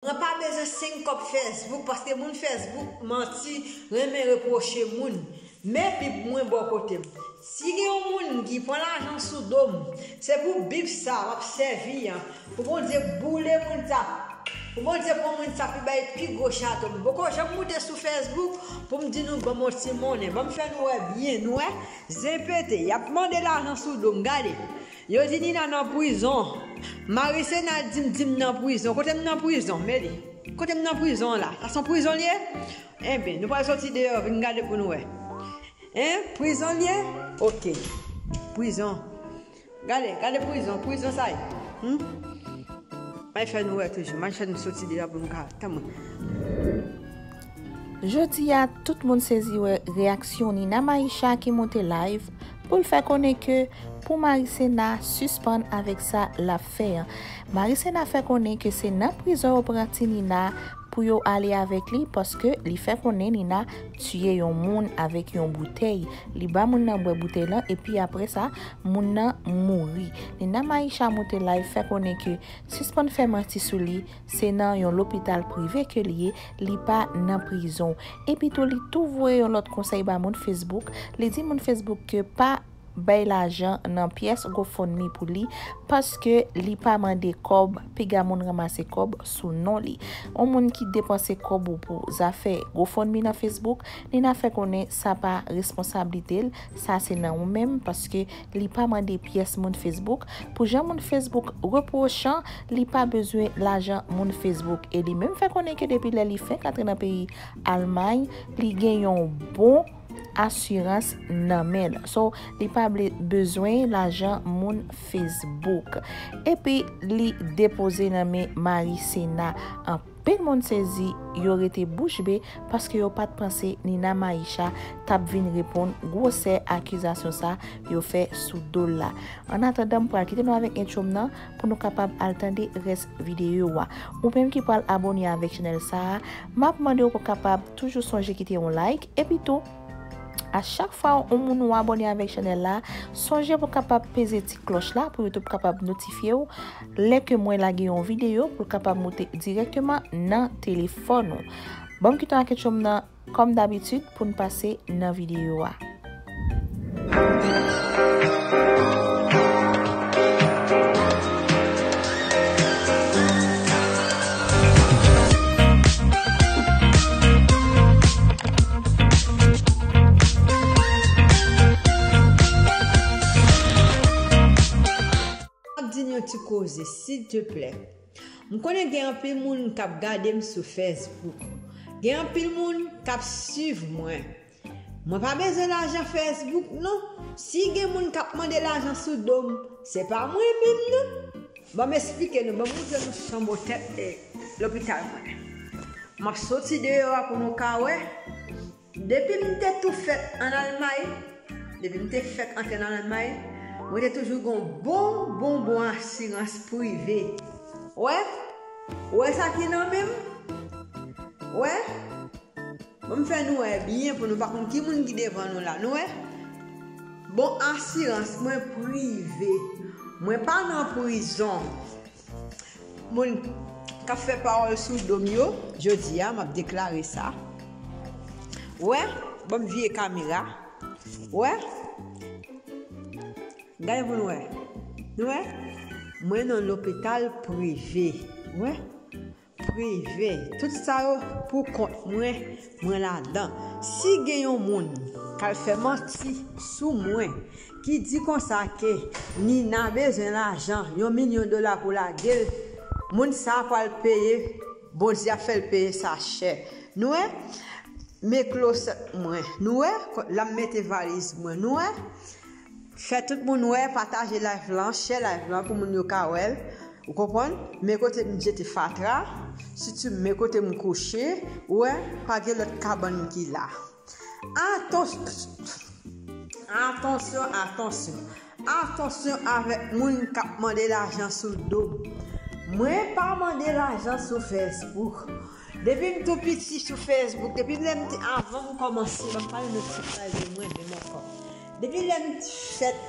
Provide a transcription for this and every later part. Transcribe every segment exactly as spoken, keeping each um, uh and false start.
Mwen pa bezwen senk kòb Facebook, paske moun Facebook manti, renmen repwoche moun. Men bib mwen bò kote m. Si gen yon moun ki pran lajan sou do m, se pou bib sa m ap sèvi an, pou Bondye boule moun sa. Pou Bondye pran moun sa pou bay pi gwo chato. M poko janm moute sou Facebook pou m di nou ban m yon ti monnen. Ban m fè nou wè byen, nou wè. Zen pete, y ap mande lajan sou do m, gade. Yo di Nina nan prizon. Marisena di m, di m nan prizon. Kote m nan prizon, Meli? Kote m nan prizon la? Sa se yon prizon li ye? Enben, nou pral soti deyò, vin gade pou nou wè. Hein? Prizon li ye? Ok. Prizon. Gade, gade prizon, prizon sa ye. Hmm? May fè nou wè toujou, may fè nou soti deyò pou nou ka tann mwen. Jodi a, tout moun sezi wè reyaksyon Nina Maisha ki monte live pou l fè konnen ke pou Marisena sispann avèk sa l ap fè an. Marisena fè konnen ke se nan prizon yo pran ti Nina pou yo ale avèk li, paske li fè konnen Nina tiye yon moun avèk yon boutèy. Li ba moun nan bwè boutèy lan, epi apre sa, moun nan mouri. Nina Maisha monte live fè konnen ke sispann fè manti sou li, se nan yon lopital prive ke li ye, li pa nan prizon. Epi tou, li tou voye yon lòt konsèy ba moun Facebook. Li di moun Facebook ke pa bay lajan nan pyès GoFundMe pou li, paske li pa mande kòb, piga moun ranmase kòb sou non li. Yon moun ki depanse kòb ou pou zafè GoFundMe nan Facebook, Nina fè konnen sa pa responsablite l, sa se nan ou menm, paske li pa mande pyès moun Facebook. Pou jan moun Facebook repwoche an, li pa bezwen lajan moun Facebook. E li menm fè konnen ke depi lè li fenk antre nan peyi Almay, li gen yon bon asirans nan men l. So, li pa ble-, bezwen lajan moun Facebook. Epi, li depoze nan men Marisena. Anpil moun sezi, yo rete bouch be paske yo pa t panse Nina Maisha t ap vin reponn gwosè akizasyon sa yo fè sou do l la. Annatandan, m pral kite nou avèk entwo m nan pou nou kapab al tande rès videyo a. Ou menm ki pral abòne avèk chanèl sa a, m ap mande w pou w kapab toujou sonje kite yon like. Epi tou, a chak fwa yon moun ou abòne avèk chanèl la, sonje pou w kapab peze ti klòch la pou YouTube kapab notifye w lè ke mwen lage yon videyo pou l kapab moute dirèkteman nan telefòn ou. Ban m kite w ak entwo m nan, kòm dabitid, pou n pase nan videyo a. M ap di n yon ti koze, silteplè. M konnen gen anpil moun k ap gade m sou Facebook. Gen anpil moun k ap swiv mwen. Mwen pa bezwen lajan Facebook, non. Si gen moun k ap mande lajan sou do m, se pa mwen menm, non. Ban m esplike nou, ban m moutre nou chanm otèl, e, lopital mwen. M ap soti deyò a pou nou ka wè. Depi m te tou fèt ann Almay, depi m te fèt antre nan Almay, mwen te toujou gen yon bon, bon, bon asirans prive. Wè? Ou wè sa ki nan men m? Wè? Bon, m fè nou wè byen pou nou pa konn ki moun ki devan nou la. Nou wè? Bon, asirans mwen prive. Mwen pa nan prizon. Moun k ap fè pawòl sou do m yo, jodi a, m ap deklare sa. Wè, ban m vire kamera. Wè, gade pou nou wè. Nou wè? Mwen nan lopital prive. Wè? Prive. Tout sa yo pou kont mwen, mwen ladan. Si gen yon moun k al fè manti sou mwen, ki di konsa ke Nina bezwen lajan, yon milyon dola pou lage l, moun sa a pral peye, Bondye ap fè l peye sa chè. Nou wè? Men klosèt mwen. Nou wè? L ap mete valiz mwen. Nou wè? Fè tout moun wè, pataje live lan, share live lan pou moun yo ka wè l. Ou konprann? Men kote m jete fatra, sitou men kote m kouche, ou wè, pa gen lòt kabann ki la. Atans-, atansyon, atansyon. Atansyon avèk moun k ap mande lajan sou do m. Mwen pa mande lajan sou Facebook. Depi m tou piti sou Facebook, depi lè m te, avan m kòmanse, ban m pale nou ti fraz mwen menm ankò. Depi lè m fèt,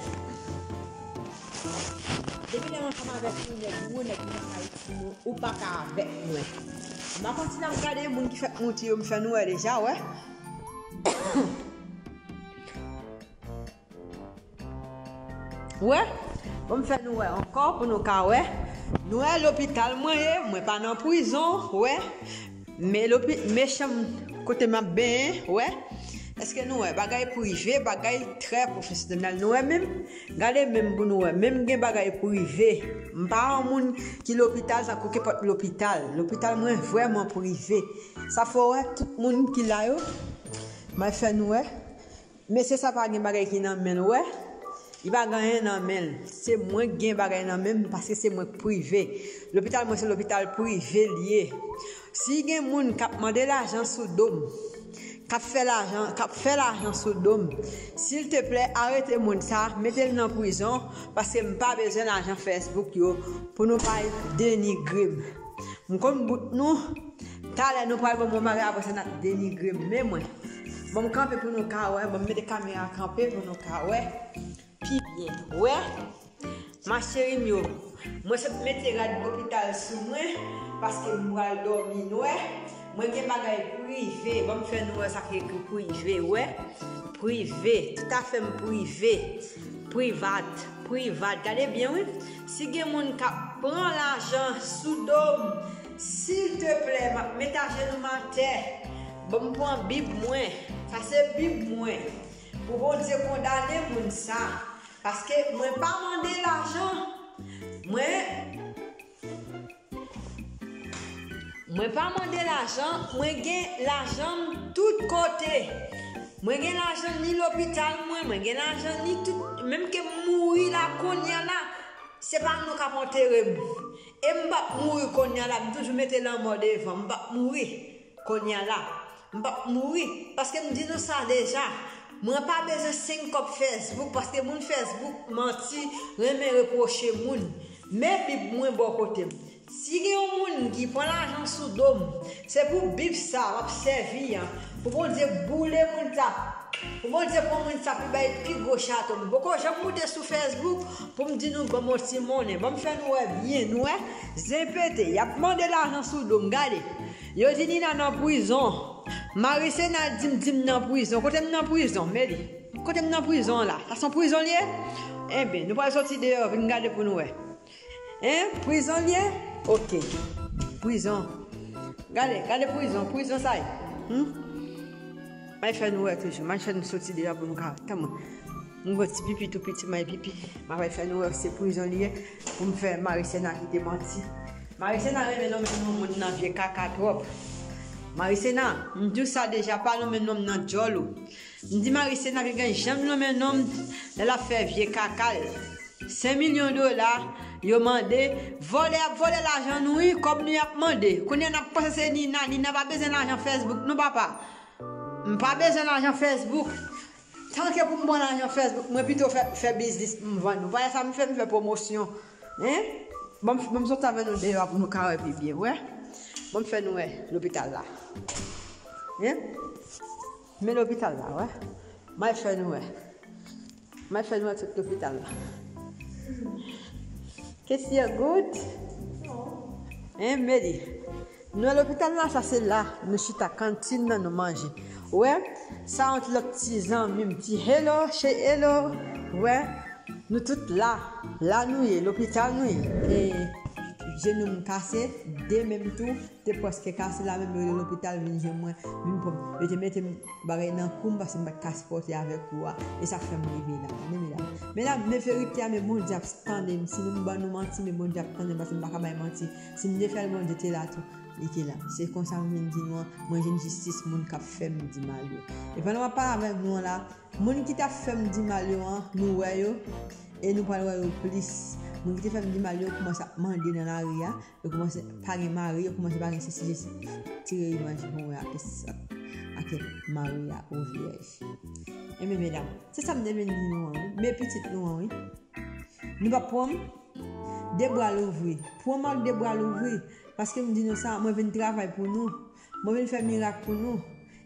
Depi lè m ansanm avèk yon nèg, yon nèg ki nan Ayiti, nou, ou pa ka avèk mwen. M ap kontinye ap gade moun ki fèk mouti yo, m fè nou wè deja, wè. Wè, bon, m fè nou wè ankò pou nou ka wè. Nou wè lopital mwen ye, mwen pa nan prizon, wè. Men lopi, men chanm kote m ap benyen, wè. Èske nou wè? Bagay prive, bagay trè pwofesyonèl. Nou wè menm? Gade menm pou nou wè. Menm gen bagay prive. M pa yon moun ki lopital, tankou kenpòt lopital. Lopital mwen vrèman prive. Sa fè w wè tout moun ki la yo. M ap fè nou wè. Mesye sa pa gen bagay ki nan men l, wè. Li pa gen anyen nan men l. Se mwen k gen bagay nan men m, paske se mwen k prive. Lopital mwen se lopital prive l ye. Si gen moun k ap mande lajan sou do m, k ap fè lajan, k ap fè lajan sou do m, silteplè, arete moun sa, mete l nan prizon, paske m pa bezwen lajan Facebook yo pou nou pa denigre m. M konn bout nou. Talè nou pral ban m yon bagay, apre sa n ap denigre m. Men mwen. Bon, m kanpe pou nou ka wè. Bon, m mete kamera kanpe pou nou ka wè pi byen. Wè? Ma cheri m yo. Mwen sot mete rad lopital sou mwen, paske m pral dòmi nwè. Mwen gen bagay prive. Bon, m fè nou wè sa ki ekri prive, wè. Prive. Tout afè m prive. Privat. Privat. Gade byen, wi. Si gen moun k ap pran lajan sou do m, silteplè, m ap met ajenou m atè. Ban m pran Bib mwen. Sa se Bib mwen. Pou Bondye kondane moun sa. Paske mwen pa mande lajan. Mwen, mwen pa mande lajan. Mwen gen lajan m tout kote. Mwen gen lajan ni lopital mwen. Mwen gen lajan ni tout. Menm ke m mouri la kounye a la, se pa nou k ap antere m. E m p ap mouri kounye a la. M toujou mete lanmò devan. M p ap mouri kounye a la. M p ap mouri. Paske m di nou sa deja. Mwen pa bezwen senk kòb Facebook, paske moun Facebook manti, renmen repwoche moun. Men Bib mwen bò kote m. Si gen yon moun ki pran lajan sou do m, se pou Bib sa m ap sèvi an, pou Bondye boule moun sa. Pou Bondye pran moun sa pou bay pi gwo chato. M poko janm moute sou Facebook pou m di nou ban m yon ti monnen. Ban m fè nou wè byen, nou wè. Zen pete, y ap mande lajan sou do m, gade. Yo di Nina nan prizon. Marisena di m, di m nan prizon. Kote m nan prizon, Meli? Kote m nan prizon la? Sa se yon prizon l ye? Enben, nou pral soti deyò, vin gade pou nou wè. Hein? Prizon l ye? Ok. Prizon. Gade, gade prizon. Prizon sa ye. Hmm? May fè nou wè toujou. May fè nou soti deyò pou nou ka. Tann mwen. M gon ti pipi tou piti, may pipi. May fè nou wè se prizon li ye. Pou m fè Marisena kite manti. Marisena renmen nonmen non moun nan vye kaka twòp. Marisena, m di w sa deja, pa nonmen non m nan djòl ou. M di Marisena ki gen janm nonmen non m lè l ap fè vye kaka l. Senk milyon dola, yo mande, vòlè ap vòlè lajan nou wi, kòb nou y ap mande. Kounye a n ap panse se Nina, Nina pa bezwen lajan Facebook non papa. M pa bezwen lajan Facebook. Tanke pou m pran lajan Facebook, mwen pito fè, fè biznis pou m vann. Ou pa wè sa m fè, m fè pwomosyon. Hein? Bon, m, bon, m sot avè nou deyò pou nou ka wè pi byen, wè. Bon, m fè nou wè lopital la. Hein? Men lopital la, wè. May fè nou wè. May fè nou wè tout lopital la. Kèt, you good? Hein, Meli? Nou wè lopital la, sa se la nou chita, kantin nan nou manje. Ou wè, sa yon ti lòt ti zanmi m, ti Hello, Che Hello. Ou wè, nou tout la. La nou ye, lopital nou ye. E jenou m kase, de men m tou te prèske kase, la menm yo rele lopital vin jwenn mwen, vin pran m. Yo te mete m bagay nan kou m paske m pa t ka sipòte avèk kou a. E sa k fè m leve la. Men medam, medam, men verite a, men Bondye ap tande m. Si nou m ban nou manti, men Bondye ap tande m paske m pa ka bay manti. Si m te fè l, Bondye te la tou, li te la. Se konsa m vin di nou an, mwen jwenn jistis moun k ap fè m di mal yo. E pandan m ap pale avèk nou an la, moun ki t ap fè m di mal yo an, nou wè yo, e nou pral wè yo plis. Moun ki te fè m di mal yo kòmanse ap mande nan lari a, yo kòmanse pa gen mari, yo kòmanse pa gen sesi, jis tire imaj pou mwen ak, ak mari a, o vyèj. Enben medam, se sa m te vin di nou an wi, men pitit nou an wi. Nou p ap pran m? De bra louvri. Pran m ak de bra louvri. Paske m di nou sa, mwen vin travay pou nou. Mwen vin fè mirak pou nou.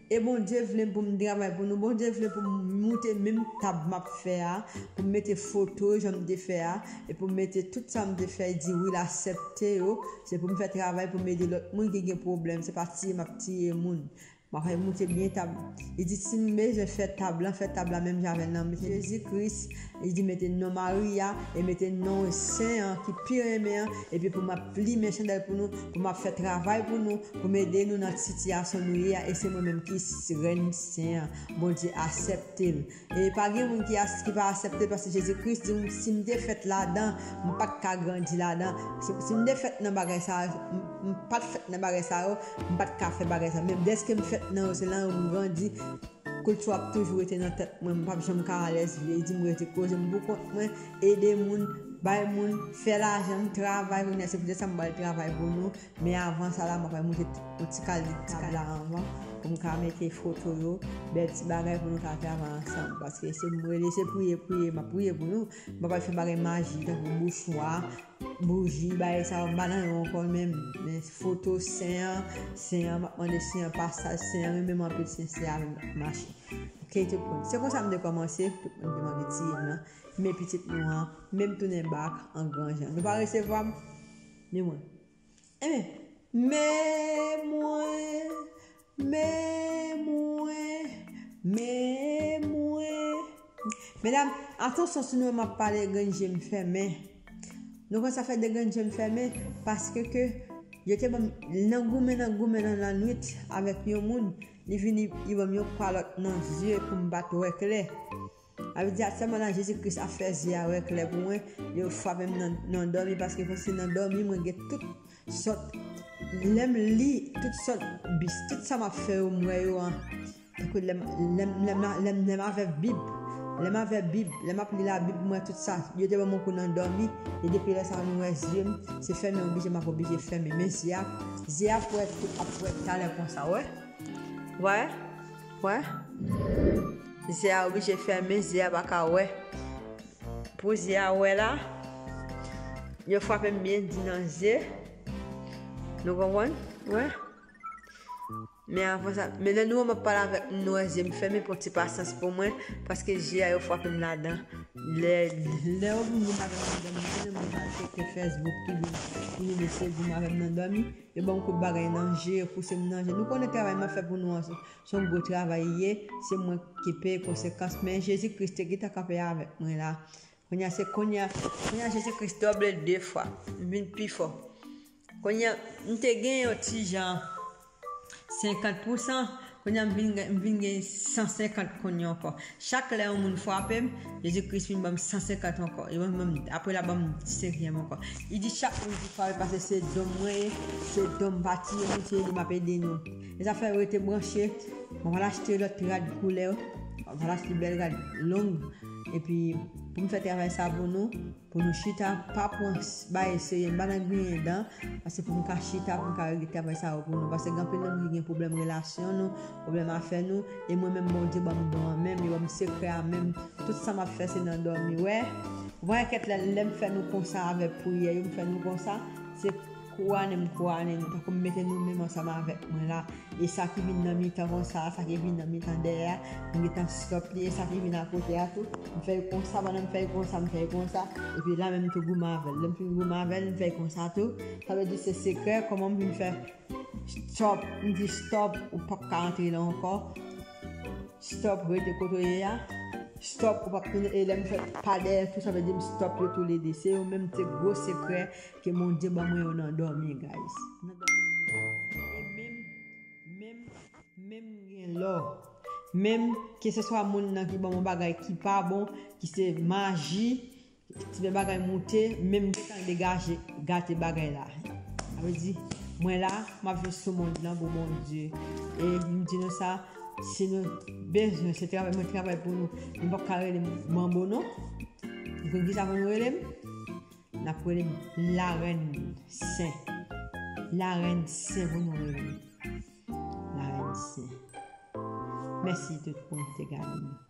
E Bondye vle pou m travay pou nou. Bondye vle pou m moute menm tab m ap fè a, pou m mete foto jan m te fè a, e pou m mete tout sa m te fè, e di wi, l aksepte yo. Se pou m fè travay pou m ede lòt moun ki gen pwoblèm. Se pa tiye m ap tiye moun. M ap fè moute byen tab. Li di, si m bezwen fè tab la, fè tab la menm jan avè l nan men Jezi Kris. Li di, mete non Maria e mete non sen an ki pi renmen an, epi pou m ap limen chandèl pou nou, pou m ap fè travay pou nou, pou m ede nou nan sitiyasyon nou ye a, e se mwen menm ki s-, rèn sen an. Bondye aksepte l. E pa gen moun ki as-, ki pa aksepte l, paske Jezi Kris di m, si m te fèt ladan, m pa t ka grandi ladan. Si, si m te fèt nan bagay sa, m, m pa t fèt nan bagay sa yo, m pa t ka fè bagay sa. Men dèske m fèt nan yo, se nan yo m grandi. Kilti w ap toujou rete nan tèt mwen, m p ap janm ka alèz vye. Li di m rete koze m pou kont mwen, ede moun, bay moun, fè lajan, m travay, kounye a se poutèt sa m ba l travay pou nou. Men avan sa la, m ap al moute yon ti kal tab la anvan, pou m ka mete foto yo, bèl ti bagay pou nou ka travay ansanm. Paske se m rele, se priye, priye, m ap priye pou nou. M p ap al fè bagay maji, tankou bouchwa, bouji, bagay sa yo, m pa nan yo ankò menm. Men foto sen an, sen an, m ap mande sen an pasaj, sen an renmen m anpil, sen, sen avè m ap mache. Ok, tout moun. Se konsa m te kòmanse, tout moun te manke tiye m nan. Men pitit nou an, men m tounen bak an gran jan. Nou pa resevwa m? Men mwen. Enben, men mwen, men mwen, men mwen. Medam, atansyon si nou wè m ap pale, grenn je m fèmen. Nou konn sa fè de grenn je m fèmen? Paske ke yo te ban m nan goumen, nan goumen nan lannwit avèk yon moun, li vini, li ban m yon kalòt nan zye pou m pa t wè klè. Sa vle di, sèlman nan Jezi Kris ap fè zye a wè klè pou mwen. Yo frape m nan, nan dòmi, paske se nan dòmi mwen gen tout sòt, lè m li tout sòt bis, tout sa m ap fè yo, m wè yo an. Tankou lè m, lè m, lè m, lè m, lè m avè Bib, lè m avè Bib, lè m ap li Labib, m wè tout sa. Yo te ban m yon kou nan dòmi, e depi lè sa a, nou wè zye m, se fèmen oblije, m ap oblije fèmen. Men zye a, zye a ap wè, ap wè talè konsa, wè. Wè? Wè? Zye a oblije fèmen, zye a pa ka wè. Pou zye a wè la, yo frape m byen di nan zye. Nou konprann? Wè? Men avan sa, men lè nou wè m ap pale avèk nou, nou wè zye m fèmen, pran ti pasyans pou mwen, paske zye a yo frape m ladan. Lè, lè yo vin di m pa gen nan dòmi, m konnen moun sa se ke Facebook ki vin, ki vin eseye goumen avè m nan dòmi. Yo ban m kout bagay nan je, yo pouse m nan je. Nou konnen travay m ap fè pou nou an, se, se yon gwo travay li ye, se mwen ki peye konsekans, men Jezi Kris te gentan kanpe avèk mwen la. Kounye a, se kounye a, kounye a Jezi Kris double de fwa, m vin pi fò. Kounye a, m te gen yon ti jan senkant pousan, kounye a m vin gen, m vin gen san senkant kounye a ankò. Chak lè yon moun frape m, Jezi Kris vin ban m san senkant ankò. E ban m, apre l ap ban m senkyèm ankò. Li di chak moun ki frape, paske se don mwen ye, se don m pa tiye nou, se li m ap ede nou. E sa fè rete branche, mwen pral achte lòt rad koulè, mwen pral achte bèl rad long, epi pou m fè travay sa pou nou. Pou nou chita, pa pran s-, bagay serye, m pa nan griyen dan, paske pou m ka chita, pou m ka regle travay sa yo pou nou. Paske gen anpil nonm ki gen pwoblèm relasyon nou, pwoblèm afè nou, e mwen menm Bondye ban m don an menm, li ban m sekrè a menm. Tout sa m ap fè se nan dòmi, wè. Ou pa enkyèt lè, lè m fè nou konsa avèk priyè yo, m fè nou konsa, se kouwone m kouwone nou, tankou m mete nou menm ansanm avèk mwen la. E sa ki vin nan mitan konsa, sa ki vin nan mitan dèyè a, m gentan stop li. E sa ki vin akote a tou, m fè l konsa, pandan m fè l konsa, m fè l konsa. Epi la menm m tou goumen avè l. Lè m fin goumen avè l, m fè l konsa tou. Sa vle di se sekrè, kòman m vin fè stop, m di stop, ou p ap ka antre la ankò. Stop, rete kote w ye a. Stop, ou p ap tounen. E lè m fè pa dèyè tou, sa vle di m stop yo toulede. Se yo menm, se gwo sekrè ke Bondye ban mwen yo nan dòmi, guys. Nan dòmi. E menm, menm, menm gen lò. Menm, keseswa moun nan ki ban m yon bagay ki pa bon, ki se maji, ti men bagay moute, menm gentan degaje, gate bagay la. Sa vle di, mwen la, m ap viv sou mond lan pou Bondye. E m di nou sa, si nou bezwen, se travay mwen travay pou nou. Nou p ap ka rele m Manbo non. Nou konn kisa pou nou rele m? N ap rele m Larèn Sen. Larèn Sen pou nou rele m. Larèn Sen. Mèsi tout moun ki te gade m.